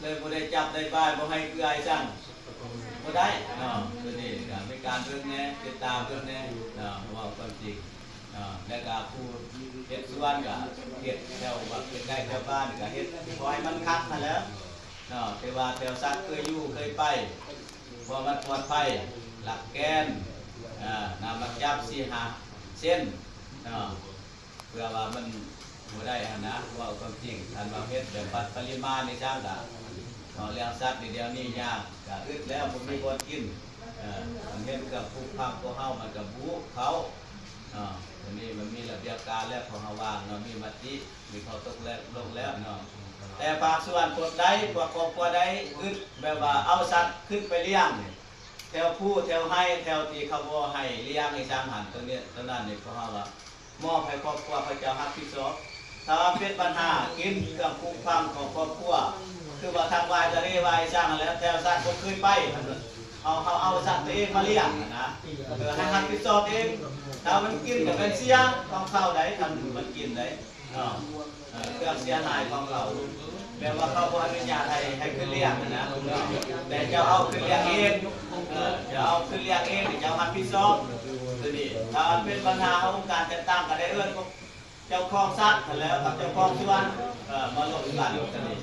ເລີຍບໍ່ໄດ້ຈັບໄດ້ບາຍ ບໍ່ໃຫ້ເກືອໃຫ້ຊັງ ບໍ່ໄດ້ເນາະ. ໂຕນີ້ກໍມີການເບິ່ງແດ່ ຕິດຕາມເບິ່ງແດ່ເນາະ ເວົ້າຄວາມຈິງເນາະ. ແລ້ວກໍຜູ້ເຮັດສວນກໍເຮັດແຖວວັດໃກ້ໆແຖວບ້ານກໍເຮັດ ຂໍໃຫ້ມັນຄັກຫັ້ນແຫຼະເນາະ. ແຕ່ວ່າແຖວສັດເຄີຍຢູ່ເຄີຍໄປ ເພາະມັນປອດໄພ ຫຼັກແກນ ເອີ ນ້ຳມັນຈັບສີ່ຫ້າເຊັນເນາະ. ເພື່ອວ່າມັນບໍ່ໄດ້ຫັ້ນນະ ເວົ້າຄວາມຈິງ. ຄັນວ່າເຮັດແບບວັດປະລິມານນີ້ຈັ່ງກະ ເນາະ ລ້ຽງສັດນີ້ດຽວນີ້ຍາກ ກະອຶດແລ້ວ ບໍ່ມີບ່ອນກິນ. ເອີ ມັນເຮັດເຄື່ອງຜູກຝັງພວກເຮົາ ມັນກະບຸເຂົ້າເນາະ. ດຽວນີ້ມັນມີລະບຽບການແລ້ວ ພວກເຮົາວາງເນາະ ມີມະຕິ ມີຂໍ້ຕົກລົງແລ້ວເນາະ. ແຕ່ພາກສ່ວນພວກໃດ ພວກຄອບຄົວໃດອຶດ ແບບວ່າເອົາສັດຂຶ້ນໄປລ້ຽງ ແຖວພູແຖວໄຮ່ ແຖວທີ່ເຂົາບໍ່ໃຫ້ລ້ຽງອີ່ຫຍັງຫັ້ນ ຕົງນີ້ ຕົງນັ້ນນີ້ ພວກເຮົາວ່າ ມອບໃຫ້ຄອບຄົວເຂົາເຈົ້າຮັບຜິດຊອບ. ຖ້າວ່າເປັນບັນຫາກິນເຄື່ອງຜູກຝັງຂອງຄອບຄົວ ຄືວ່າທາງວາຍທະເລວາຍຊ່າງຫັ້ນແຫຼະ ແຖວສັດບໍ່ເຄີຍໄປ ເຮົາ ເຮົາເອົາສັດຕົວເອງມາລ້ຽງຫັ້ນນະ ເອີ ໃຫ້ຮັບຜິດຊອບເອງ. ຖ້າມັນກິນກໍແມ່ນເສຍຂອງເຂົາໃດ ຄັນມັນກິນໃດ ເນາະ ເອີ ເຄື່ອງເສຍຫາຍຂອງເຂົາ ແບບວ່າເຂົາບໍ່ອະນຸຍາດໃຫ້ ໃຫ້ຂຶ້ນລ້ຽງຫັ້ນນະ ແຕ່ເຈົ້າເອົາຂຶ້ນລ້ຽງເອງ ເອີ ເຈົ້າເອົາຂຶ້ນລ້ຽງເອງ ເຈົ້າຮັບຜິດຊອບຕົວນີ້. ຖ້າມັນເປັນບັນຫາ ອົງການຈັດຕັ້ງກໍໄດ້ເອີ້ນພວກເຈົ້າຂອງສັດຫັ້ນແຫຼະ ກັບເຈົ້າຂອງສວນ ເອີ ມາລົມກັນຕົວນີ້.